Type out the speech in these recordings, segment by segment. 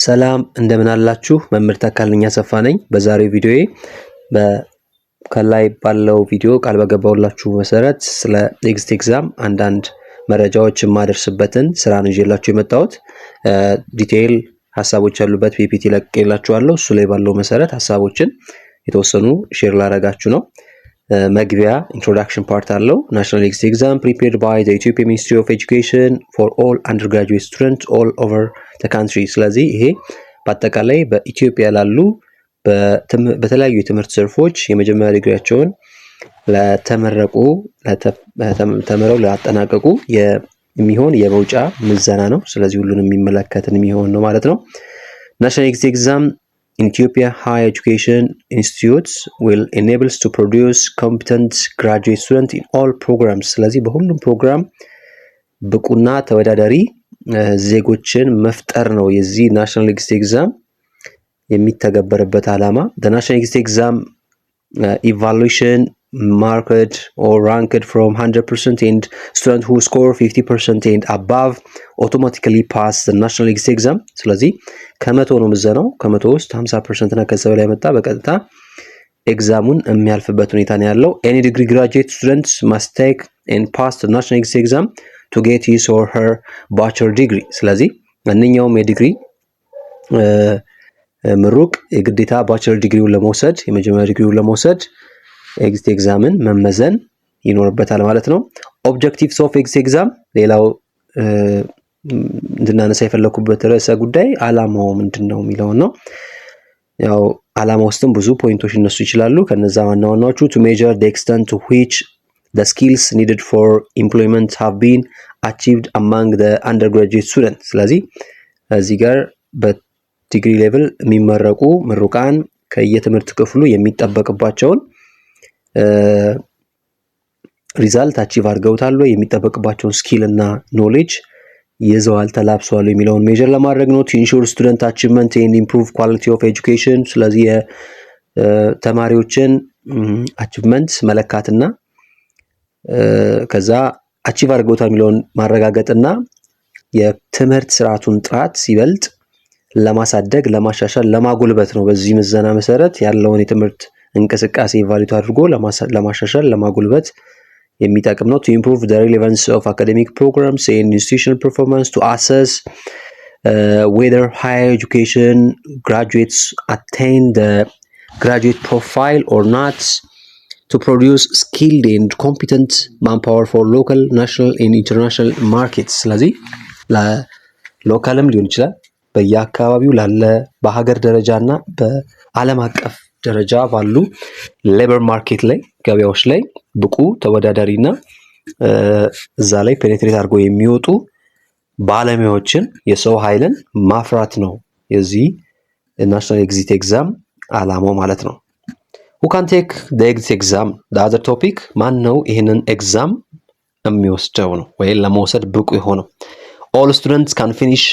ሰላም እንደምን አላችሁ? መምህር ተካልኝ አሰፋ ነኝ። በዛሬው ቪዲዮዬ ከላይ ባለው ቪዲዮ ቃል በገባሁላችሁ መሰረት ስለ exit exam አንዳንድ መረጃዎች የማደርስበትን ስራ ነው ይዤላችሁ የመጣሁት። Detail ሀሳቦች ያሉበት PPT ለቅቄላችኋለሁ። እሱ ላይ ባለው መሰረት ሀሳቦችን የተወሰኑ share ላረጋችሁ ነው። መግቢያ introduction part አለው። National exit exam prepared by the Ethiopia Ministry of Education for all undergraduate student all over the country። ስለዚህ ይሄ በአጠቃላይ በኢትዮጵያ ላሉ በተለያዩ የትምህርት ዘርፎች የመጀመሪያ ዲግሪያቸውን ለተመረቁ፣ ተምረው ላጠናቀቁ የሚሆን የመውጫ ምዘና ነው። ስለዚህ ሁሉንም የሚመለከትን የሚሆን ነው ማለት ነው። National exit exam in Ethiopia higher education institutes will enables to produce competent graduate student in all programs። ስለዚህ በሁሉም ፕሮግራም ብቁና ተወዳዳሪ ዜጎችን መፍጠር ነው የዚህ national exit exam የሚተገበርበት ዓላማ። The national exit exam evaluation marked or ranked from 100% and student who score 50% and above automatically pass the national exit exam። ስለዚህ ከ100 ነው ምዘናው። ከ100 ውስጥ 50% እና ከዛ በላይ መጣ በቀጥታ exam ኡን የሚያልፍበት ሁኔታ ነው ያለው። Any degree graduate students must take and pass the national exit exam to get his or her bachelor degree። ስለዚህ ማንኛውም የዲግሪ ምሩቅ የግዴታ bachelor ዲግሪውን ለመውሰድ፣ የመጀመሪያ ዲግሪውን ለመውሰድ exit exam ን መመዘን ይኖርበታል ማለት ነው። Objectives of exit exam፣ ሌላው እንድናነሳ የፈለኩበት ርዕሰ ጉዳይ አላማው ምንድን ነው የሚለውን ነው። ያው አላማ ውስጥም ብዙ point ኦች ሊነሱ ይችላሉ። ከነዛ ዋና ዋናዎቹ to measure the extent to which the skills needed for employment have been achieved among the undergraduate student። ስለዚህ እዚህ ጋር በዲግሪ level የሚመረቁ ምሩቃን ከየትምህርት ክፍሉ የሚጠበቅባቸውን result achieve አድርገውታል ወይ፣ የሚጠበቅባቸውን skill እና knowledge ይዘዋል፣ ተላብሰዋል የሚለውን measure ለማድረግ ነው። To ensure student achievement and improve quality of education። ስለዚህ የተማሪዎችን achievement መለካትና ከዛ achieve አድርገውታል የሚለውን ማረጋገጥና የትምህርት ስርዓቱን ጥራት ሲበልጥ ለማሳደግ፣ ለማሻሻል፣ ለማጎልበት ነው። በዚህ ምዘና መሰረት ያለውን የትምህርት እንቅስቃሴ evaluate አድርጎ ለማሻሻል፣ ለማጎልበት የሚጠቅም ነው። To improve the relevance of academic programs and institutional performance, to assess whether higher education graduates attain the graduate profile or not, to produce skilled and competent manpower for local, national and international markets። ስለዚህ ለ local ም ሊሆን ይችላል፣ በየአካባቢው ላለ፣ በሀገር ደረጃ እና በዓለም አቀፍ ደረጃ ባሉ labor market ላይ፣ ገበያዎች ላይ ብቁ ተወዳዳሪና እዛ ላይ penetrate አድርጎ የሚወጡ ባለሙያዎችን፣ የሰው ኃይልን ማፍራት ነው የዚህ national exit exam አላማው ማለት ነው። Who can take exit exam, other topic። ማን ነው ይህንን exam የሚወስደው ነው ወይም ለመውሰድ ብቁ የሆነው? All students can finish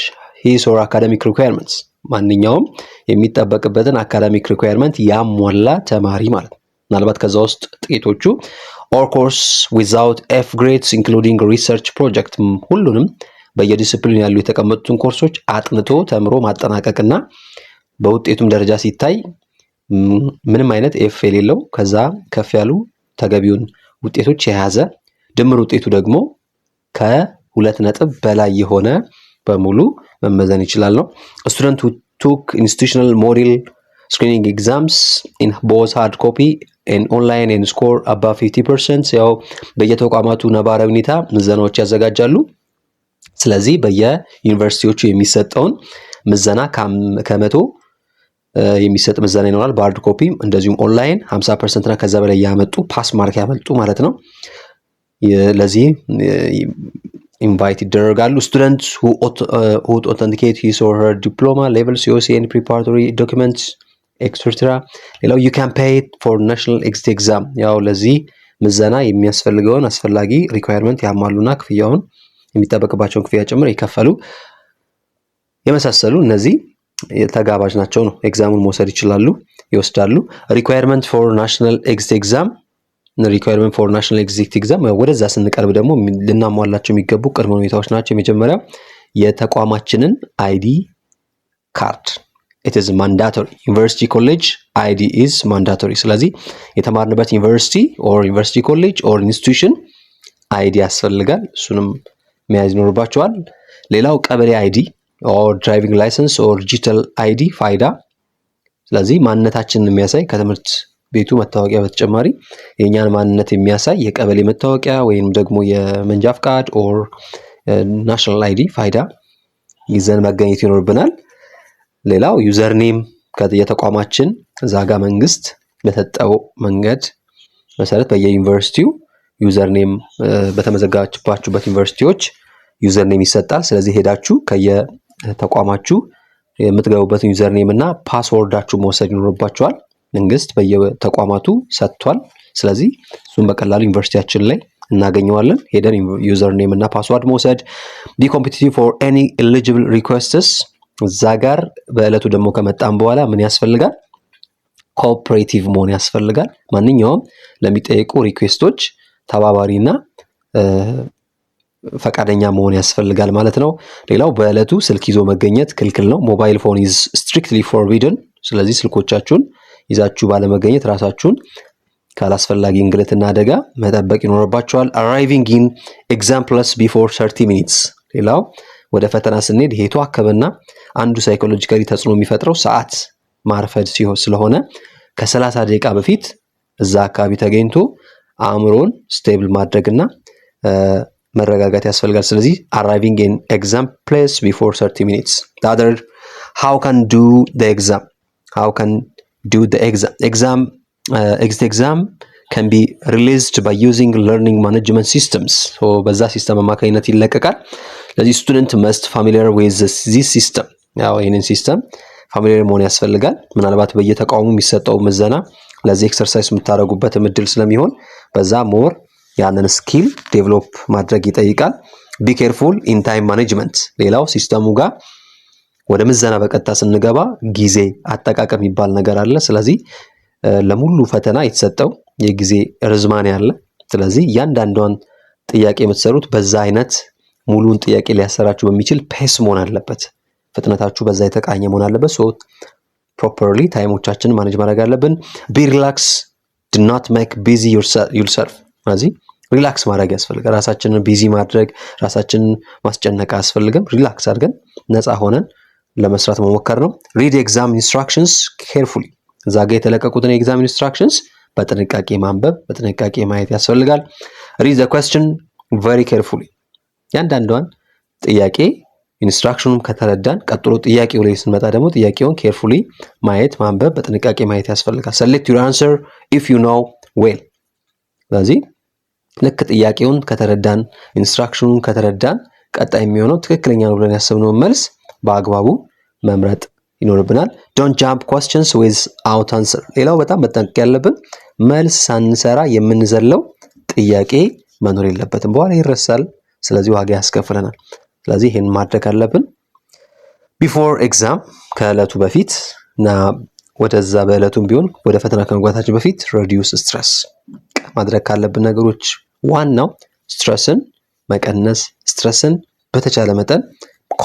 his or academic requirements፣ ማንኛውም የሚጠበቅበትን academic requirement ያሟላ ተማሪ ማለት ነው። ምናልባት ከዛ ውስጥ ጥቂቶቹ all course without F grades including research project፣ ሁሉንም በየዲስፕሊን ያሉ የተቀመጡትን ኮርሶች አጥንቶ ተምሮ ማጠናቀቅና በውጤቱም ደረጃ ሲታይ ምንም አይነት F የሌለው፣ ከዛ ከፍ ያሉ ተገቢውን ውጤቶች የያዘ፣ ድምር ውጤቱ ደግሞ ከ2 ነጥብ በላይ የሆነ በሙሉ መመዘን ይችላል ነው። Student took institutional model screening exams in both hard copy and online and score above 50%። ያው በየተቋማቱ ነባራዊ ሁኔታ ምዘናዎች ያዘጋጃሉ። ስለዚህ በየዩኒቨርሲቲዎቹ የሚሰጠውን ምዘና ከ100 የሚሰጥ ምዘና ይኖራል። በ hard copy እንደዚሁም ኦንላይን 50% እና ከዛ በላይ ያመጡ፣ pass mark ያመጡ ማለት ነው። ለዚህ invite ይደረጋሉ። Student who authenticate his or her diploma level COC and preparatory documents etcetera። ሌላው you can pay for national exit exam። ያው ለዚህ ምዘና የሚያስፈልገውን አስፈላጊ requirement ያሟሉና ክፍያውን፣ የሚጠበቅባቸውን ክፍያ ጭምር የከፈሉ የመሳሰሉ እነዚህ ተጋባዥ ናቸው ነው። Exam ኡን መውሰድ ይችላሉ፣ ይወስዳሉ። Requirement for national exit exam። Requirement for national exit exam ወደዛ ስንቀርብ ደግሞ ልናሟላቸው የሚገቡ ቅድመ ሁኔታዎች ናቸው። የመጀመሪያው የተቋማችንን ID card. It is mandatory. University college ID is mandatory። ስለዚህ የተማርንበት ዩኒቨርሲቲ or university college or institution ID ያስፈልጋል። እሱንም መያዝ ይኖርባችኋል። ሌላው ቀበሌ ID or driving license or digital ID፣ ፋይዳ። ስለዚህ ማንነታችንን የሚያሳይ፣ ከትምህርት ቤቱ መታወቂያ በተጨማሪ የእኛን ማንነት የሚያሳይ የቀበሌ መታወቂያ ወይም ደግሞ የመንጃ ፍቃድ or national ID፣ ፋይዳ ይዘን መገኘት ይኖርብናል። ሌላው username የተቋማችን እዛ ጋ መንግስት በሰጠው መንገድ መሰረት በየዩኒቨርሲቲው username፣ በተመዘገባችሁበት ዩኒቨርሲቲዎች username ይሰጣል። ስለዚህ ሄዳችሁ ከየተቋማችሁ የምትገቡበትን username እና password ኣችሁ መውሰድ ይኖርባችኋል። መንግስት በየተቋማቱ ሰጥቷል። ስለዚህ እሱም በቀላሉ ዩኒቨርሲቲያችን ላይ እናገኘዋለን። ሄደን username እና password መውሰድ። Be competitive for any eligible requests። እዛ ጋር በዕለቱ ደግሞ ከመጣን በኋላ ምን ያስፈልጋል? Cooperative መሆን ያስፈልጋል። ማንኛውም ለሚጠየቁ request ኦች ተባባሪና ፈቃደኛ መሆን ያስፈልጋል ማለት ነው። ሌላው በዕለቱ ስልክ ይዞ መገኘት ክልክል ነው። Mobile phone is strictly forbidden። ስለዚህ ስልኮቻችሁን ይዛችሁ ባለመገኘት ራሳችሁን ካላስፈላጊ እንግልትና አደጋ መጠበቅ ይኖርባችኋል። Arriving in exam place before 30 minutes። ሌላው ወደ ፈተና ስንሄድ ይሄ የተዋከበና አንዱ psychologically ተጽዕኖ የሚፈጥረው ሰዓት ማርፈድ ሲሆን ስለሆነ ከ30 ደቂቃ በፊት እዛ አካባቢ ተገኝቶ አእምሮን stable ማድረግና መረጋጋት ያስፈልጋል። ስለዚህ arriving in exam place before 30 minutes. Other, how can do exam? How can do exam? Exit exam can be released by using learning management systems። በዛ system አማካኝነት ይለቀቃል። ስለዚህ student must familiar with this system። ያው ይህንን system familiar መሆን ያስፈልጋል። ምናልባት በየተቋሙ የሚሰጠው ምዘና ለዚህ exercise የምታደርጉበትም እድል ስለሚሆን በዛ more ያንን skill develop ማድረግ ይጠይቃል። Be careful in time management። ሌላው system ኡ ጋር ወደ ምዘና በቀጥታ ስንገባ ጊዜ አጠቃቀም የሚባል ነገር አለ። ስለዚህ ለሙሉ ፈተና የተሰጠው የጊዜ ርዝማኔ አለ። ስለዚህ እያንዳንዷን ጥያቄ የምትሰሩት በዛ አይነት ሙሉን ጥያቄ ሊያሰራችሁ በሚችል pace መሆን አለበት። ፍጥነታችሁ በዛ የተቃኘ መሆን አለበት። So properly time ኦቻችንን manage ማድረግ አለብን። Be relax, do not make busy yourself። ስለዚህ relax ማድረግ ያስፈልጋል። ራሳችንን busy ማድረግ፣ ራሳችንን ማስጨነቅ አያስፈልግም። Relax አድርገን ነፃ ሆነን ለመስራት መሞከር ነው። Read exam instructions carefully። እዛ ጋ የተለቀቁትን የ exam instructions በጥንቃቄ ማንበብ፣ በጥንቃቄ ማየት ያስፈልጋል። Read the question very carefully። ያንዳንዷን ጥያቄ instruction ኑን ከተረዳን ቀጥሎ ጥያቄው ላይ ስንመጣ ደግሞ ጥያቄውን carefully ማየት፣ ማንበብ፣ በጥንቃቄ ማየት ያስፈልጋል። Select your answer if you know well። ስለዚህ ልክ ጥያቄውን ከተረዳን፣ instruction ኑን ከተረዳን ቀጣይ የሚሆነው ትክክለኛ ነው ብለን ያሰብነውን መልስ በአግባቡ መምረጥ ይኖርብናል። Don't jump questions without answer። ሌላው በጣም መጠንቀቅ ያለብን መልስ ሳንሰራ የምንዘለው ጥያቄ መኖር የለበትም። በኋላ ይረሳል። ስለዚህ ዋጋ ያስከፍለናል። ስለዚህ ይህን ማድረግ አለብን። Before exam፣ ከእለቱ በፊት እና ወደዛ በእለቱም ቢሆን ወደ ፈተና ከመግባታችን በፊት reduce stress። ማድረግ ካለብን ነገሮች ዋናው stress ን መቀነስ፣ stress ን በተቻለ መጠን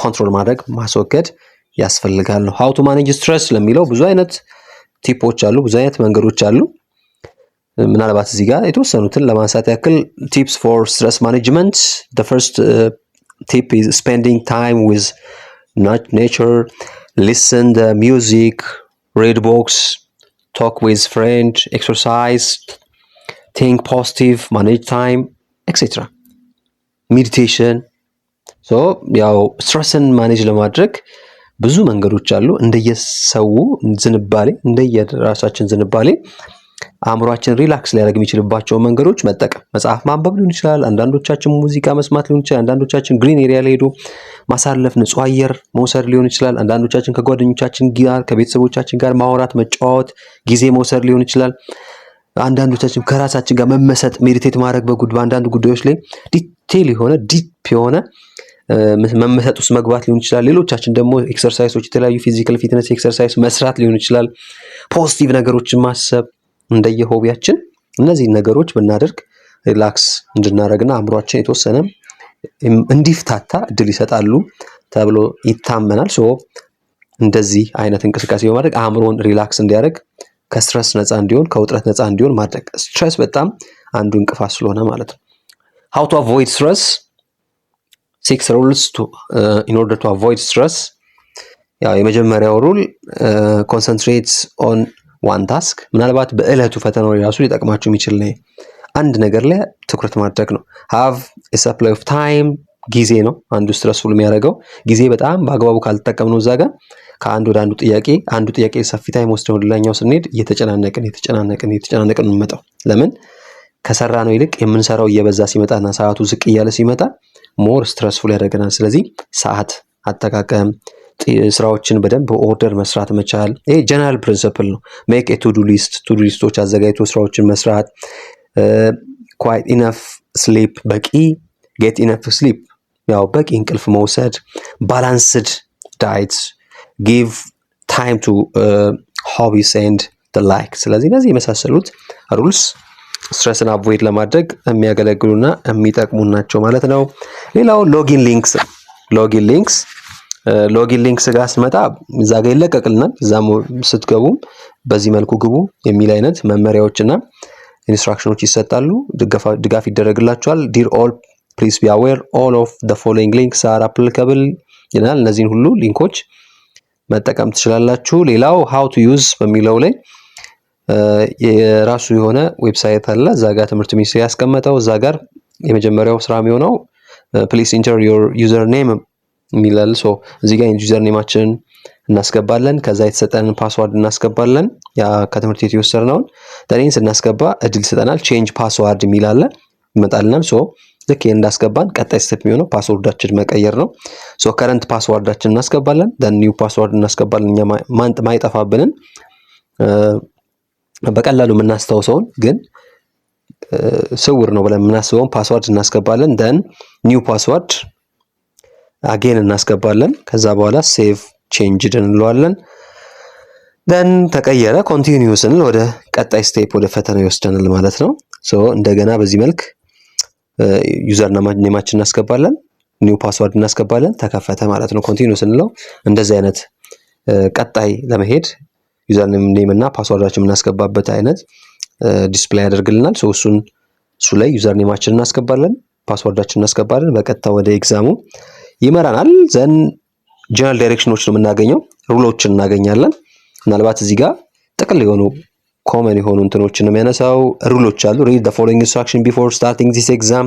control ማድረግ፣ ማስወገድ ያስፈልጋል ነው። How to manage stress ለሚለው ብዙ አይነት tip ኦች አሉ፣ ብዙ አይነት መንገዶች አሉ። ምናልባት እዚህ ጋር የተወሰኑትን ለማንሳት ያክል፣ tips for stress management: first tip is spending time with nature, listen the music, read books, talk with friend, exercise, think positive, manage time, etcetera, meditation። ያው stress ን manage ለማድረግ ብዙ መንገዶች አሉ። እንደየሰው ዝንባሌ፣ እንደየራሳችን ዝንባሌ አእምሯችን relax ሊያደርግ የሚችልባቸውን መንገዶች መጠቀም፣ መጽሐፍ ማንበብ ሊሆን ይችላል። አንዳንዶቻችን ሙዚቃ መስማት ሊሆን ይችላል። አንዳንዶቻችን green area ላይ ሄዶ ማሳለፍ፣ ንጹህ አየር መውሰድ ሊሆን ይችላል። አንዳንዶቻችን ከጓደኞቻችን ጋር፣ ከቤተሰቦቻችን ጋር ማውራት፣ መጫወት፣ ጊዜ መውሰድ ሊሆን ይችላል። አንዳንዶቻችን ከራሳችን ጋር መመሰጥ፣ meditate ማድረግ፣ በአንዳንድ ጉዳዮች ላይ detail የሆነ፣ deep የሆነ መመሰጥ ውስጥ መግባት ሊሆን ይችላል። ሌሎቻችን ደግሞ exercise ኦች፣ የተለያዩ physical fitness exercise መስራት ሊሆን ይችላል። Positive ነገሮችን ማሰብ፣ እንደየ hobby ያችን እነዚህን ነገሮች ብናደርግ relax እንድናደርግና አእምሯችን የተወሰነ እንዲፍታታ እድል ይሰጣሉ ተብሎ ይታመናል። So እንደዚህ አይነት እንቅስቃሴ በማድረግ አእምሮን relax እንዲያደርግ፣ ከ stress ነፃ እንዲሆን፣ ከውጥረት ነፃ እንዲሆን ማድረግ። Stress በጣም አንዱ እንቅፋት ስለሆነ ማለት ነው። How to avoid stress: six rules in order to avoid stress። ያው የመጀመሪያው rule concentrate on one task። ምናልባት በእለቱ ፈተናው ራሱ ሊጠቅማችሁ የሚችል ነው። አንድ ነገር ላይ ትኩረት ማድረግ ነው። Have supply of time። ጊዜ ነው አንዱ stressful የሚያደርገው። ጊዜ በጣም በአግባቡ ካልተጠቀምነው እዛ ጋር ከአንድ ወደ አንዱ ጥያቄ፣ አንዱ ጥያቄ ሰፊ time ወስደን ወደ ሌላኛው ስንሄድ እየተጨናነቅን እየተጨናነቅን እየተጨናነቅን የምንመጣው ለምን? ከሰራነው ይልቅ የምንሰራው እየበዛ ሲመጣና ሰዓቱ ዝቅ እያለ ሲመጣ more stressful ያደርገናል። ስለዚህ ሰዓት አጠቃቀም፣ ስራዎችን በደንብ በ order መስራት መቻል፣ ይሄ general principle ነው። Make to do list፣ to do list ኦች አዘጋጅቶ ስራዎችን መስራት፣ quite enough sleep፣ በቂ get enough sleep፣ ያው በቂ እንቅልፍ መውሰድ፣ balanced diet፣ give time to hobbies and like። ስለዚህ እነዚህ የመሳሰሉት rules stress ን avoid ለማድረግ የሚያገለግሉና የሚጠቅሙ ናቸው ማለት ነው። ሌላው login links። Login links ጋር ስመጣ እዛ ጋር ይለቀቅልናል። እዛም ስትገቡም በዚህ መልኩ ግቡ የሚል አይነት መመሪያዎችና instruction ኦች ይሰጣሉ። ድጋፍ ይደረግላቸዋል። Dear all, please be aware all of the following links are applicable ይላል። እነዚህን ሁሉ link ኦች መጠቀም ትችላላችሁ። ሌላው how to use በሚለው ላይ የራሱ የሆነ website አለ። እዛ ጋር ትምህርት ሚኒስቴር ያስቀመጠው፣ እዛ ጋር የመጀመሪያው ስራ የሚሆነው please enter your username የሚላል። So እዚህ ጋር username ኣችንን እናስገባለን። ከዛ የተሰጠንን password እናስገባለን። ያ ከትምህርት ቤት የወሰድነውን then ስናስገባ እድል ይሰጠናል። Change password የሚል አለ፣ ይመጣልናል። So ልክ ይሄን እንዳስገባን ቀጣይ step የሚሆነው password ኣችን መቀየር ነው። So current password ኣችን እናስገባለን። Then new password እናስገባለን። እኛ ማይጠፋብንን፣ በቀላሉ የምናስታውሰውን ግን ስውር ነው ብለን የምናስበውን password እናስገባለን። Then new password again እናስገባለን። ከዛ በኋላ save changed እንለዋለን። Then ተቀየረ። Continue ስንል ወደ ቀጣይ step፣ ወደ ፈተና ይወስደናል ማለት ነው። So እንደገና በዚህ መልክ user name ኣችን እናስገባለን፣ new password እናስገባለን። ተከፈተ ማለት ነው። Continue ስንለው እንደዚህ አይነት ቀጣይ ለመሄድ user name እና password ኣችን የምናስገባበት አይነት display ያደርግልናል። So እሱ ላይ user name ኣችን እናስገባለን፣ password ኣችን እናስገባለን። በቀጥታ ወደ exam ኡ ይመራናል። Then general direction ኦች ነው የምናገኘው፣ rule ኦችን እናገኛለን። ምናልባት እዚህ ጋር ጥቅል የሆኑ common የሆኑ እንትኖችን ነው የሚያነሳው። Rule ኦች አሉ። Read the following instruction before starting this exam.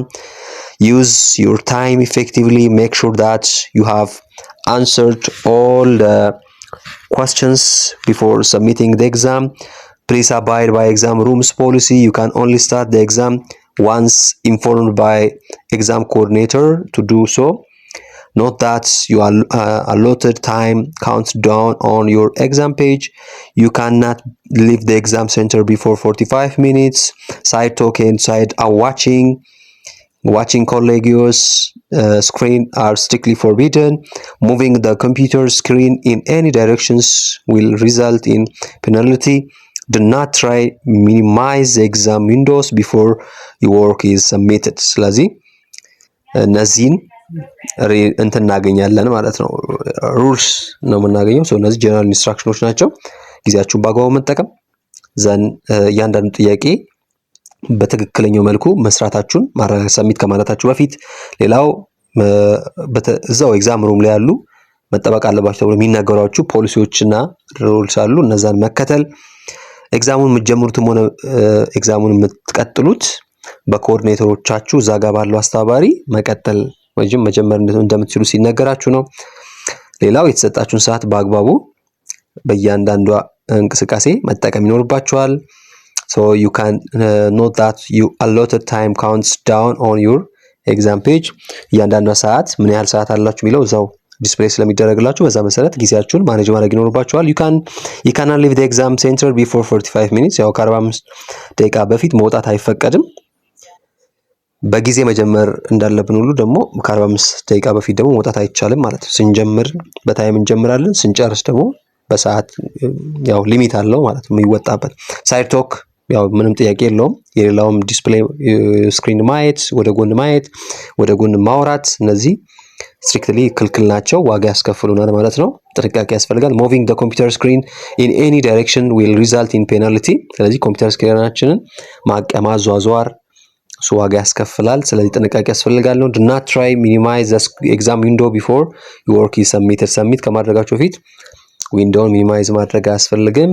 Use your time effectively. Make sure that you have answered all the questions before submitting the exam. Please abide by exam rooms policy. You can only start the exam once informed by exam coordinator to do so. Note that you are allotted time counts down on your exam page. You cannot leave the exam center before 45 minutes. Side talk and side are watching colleagues screen are strictly forbidden. Moving the computer screen in any directions will result in penalty. Do not try minimize the exam windows before your work is submitted። ስለዚህ እነዚህን እንትን እናገኛለን ማለት ነው። Rules ነው የምናገኘው። So እነዚህ general instruction ኦች ናቸው። ጊዜያችሁን በአግባቡ መጠቀም፣ then እያንዳንዱ ጥያቄ በትክክለኛው መልኩ መስራታችሁን ማረጋገጥ submit ከማለታችሁ በፊት። ሌላው እዛው exam room ላይ ያሉ መጠበቅ አለባቸው ተብሎ የሚነገሯችሁ ፖሊሲዎችና rules አሉ። እነዛን መከተል፣ exam ኡን የምትጀምሩትም ሆነ exam ኡን የምትቀጥሉት በ coordinator ኦቻችሁ፣ እዛ ጋር ባለው አስተባባሪ መቀጠል ወይም መጀመር እንደምትችሉ ሲነገራችሁ ነው። ሌላው የተሰጣችሁን ሰዓት በአግባቡ በእያንዳንዷ እንቅስቃሴ መጠቀም ይኖርባችኋል። So you can note that you allotted time counts down on your exam page። እያንዳንዷ ሰዓት ምን ያህል ሰዓት አላችሁ የሚለው እዛው display ስለሚደረግላችሁ በዛ መሰረት ጊዜያችሁን manage ማድረግ ይኖርባችኋል። ዩ ካን ሊቭ ኤግዛም ሴንተር ቢፎር 45 minutes። ያው ከ45 ደቂቃ በፊት መውጣት አይፈቀድም። በጊዜ መጀመር እንዳለብን ሁሉ ደግሞ ከ45 ደቂቃ በፊት ደግሞ መውጣት አይቻልም ማለት ነው። ስንጀምር በ time እንጀምራለን፣ ስንጨርስ ደግሞ በሰዓት፣ ያው limit አለው ማለት ነው የሚወጣበት። Side talk ያው ምንም ጥያቄ የለውም። የሌላውም display screen ማየት፣ ወደ ጎን ማየት፣ ወደ ጎን ማውራት እነዚህ Strictly ክልክል ናቸው፣ ዋጋ ያስከፍሉናል ማለት ነው። ጥንቃቄ ያስፈልጋል። Moving the computer screen in any direction will result in penalty። ስለዚህ computer screen ኣችንን ማዟዟር እሱ ዋጋ ያስከፍላል። ስለዚህ ጥንቃቄ ያስፈልጋል ነው። Do not try minimize exam window before your work is submitted። Submit ከማድረጋችሁ በፊት window ውን minimize ማድረግ አያስፈልግም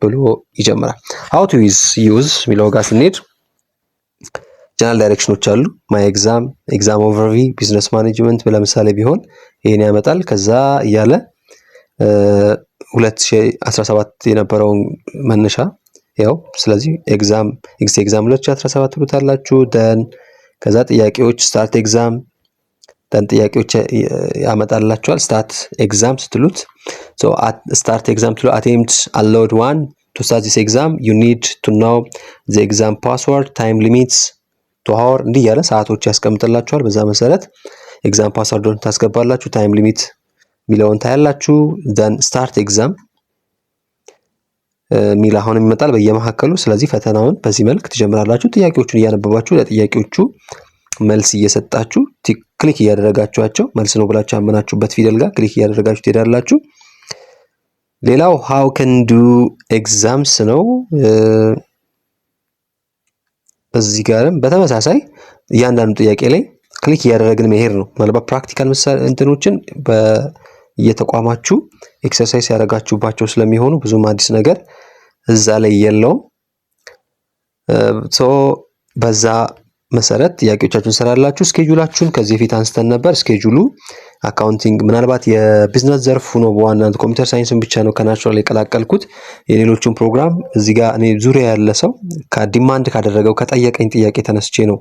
ብሎ ይጀምራል። How to use የሚለው ጋር ስንሄድ general direction ኖች አሉ። My exam፣ exam overview፣ business management ለምሳሌ ቢሆን ይሄን ያመጣል። ከዛ እያለ 2017 የነበረውን መነሻ ያው ስለዚህ exam exit exam 2017 ትሉታላችሁ። Then ከዛ ጥያቄዎች start exam፣ then ጥያቄዎች ያመጣላችኋል። Start exam ስትሉት፣ start exam ትሉ attempt allowed one. To start this exam, you need to know the exam password. Time limits 2 hour እንዲህ እያለ ሰዓቶች ያስቀምጥላችኋል። በዛ መሰረት exam password ኡን ታስገባላችሁ። Time limit የሚለውን ታያላችሁ። Then start exam ሚል አሁንም ይመጣል በየመካከሉ። ስለዚህ ፈተናውን በዚህ መልክ ትጀምራላችሁ። ጥያቄዎቹን እያነበባችሁ ለጥያቄዎቹ መልስ እየሰጣችሁ click እያደረጋችኋቸው መልስ ነው ብላችሁ ያመናችሁበት ፊደል ጋር click እያደረጋችሁ ትሄዳላችሁ። ሌላው how can do exams ነው። እዚህ ጋርም በተመሳሳይ እያንዳንዱ ጥያቄ ላይ click እያደረግን መሄድ ነው። ምናልባት practical እንትኖችን እየተቋማችሁ exercise ያደረጋችሁባቸው ስለሚሆኑ ብዙም አዲስ ነገር እዛ ላይ የለውም። So በዛ መሰረት ጥያቄዎቻችሁን ትሰራላችሁ። Schedule ኣችሁን ከዚህ በፊት አንስተን ነበር። Schedule ኡ accounting ምናልባት የቢዝነስ ዘርፍ ሆኖ በዋናነት computer science ን ብቻ ነው ከ natural የቀላቀልኩት። የሌሎቹን ፕሮግራም እዚህ ጋር እኔ ዙሪያ ያለ ሰው ከ demand ካደረገው ከጠየቀኝ ጥያቄ ተነስቼ ነው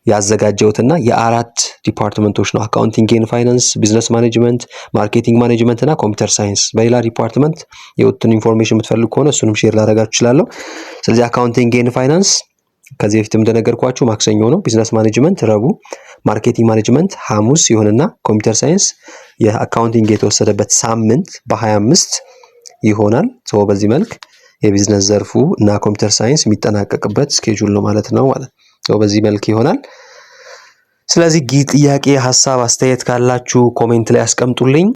ያዘጋጀሁትና የአራት department ኦች ነው፦ accounting and finance፣ business management፣ marketing management እና computer science። በሌላ department የወጡን information የምትፈልጉ ከሆነ እሱንም share ላደርጋችሁ እችላለሁ። ስለዚህ accounting and finance ከዚህ በፊትም እንደነገርኳችሁ ማክሰኞ ነው። Business management ረቡዕ፣ marketing management ሐሙስ ይሆንና computer science የ accounting የተወሰደበት ሳምንት በ25 ይሆናል። So በዚህ መልክ የቢዝነስ ዘርፉ እና computer science የሚጠናቀቅበት schedule ነው ማለት ነው። በዚህ መልክ ይሆናል። ስለዚህ ጥያቄ፣ ሀሳብ፣ አስተያየት ካላችሁ comment ላይ አስቀምጡልኝ።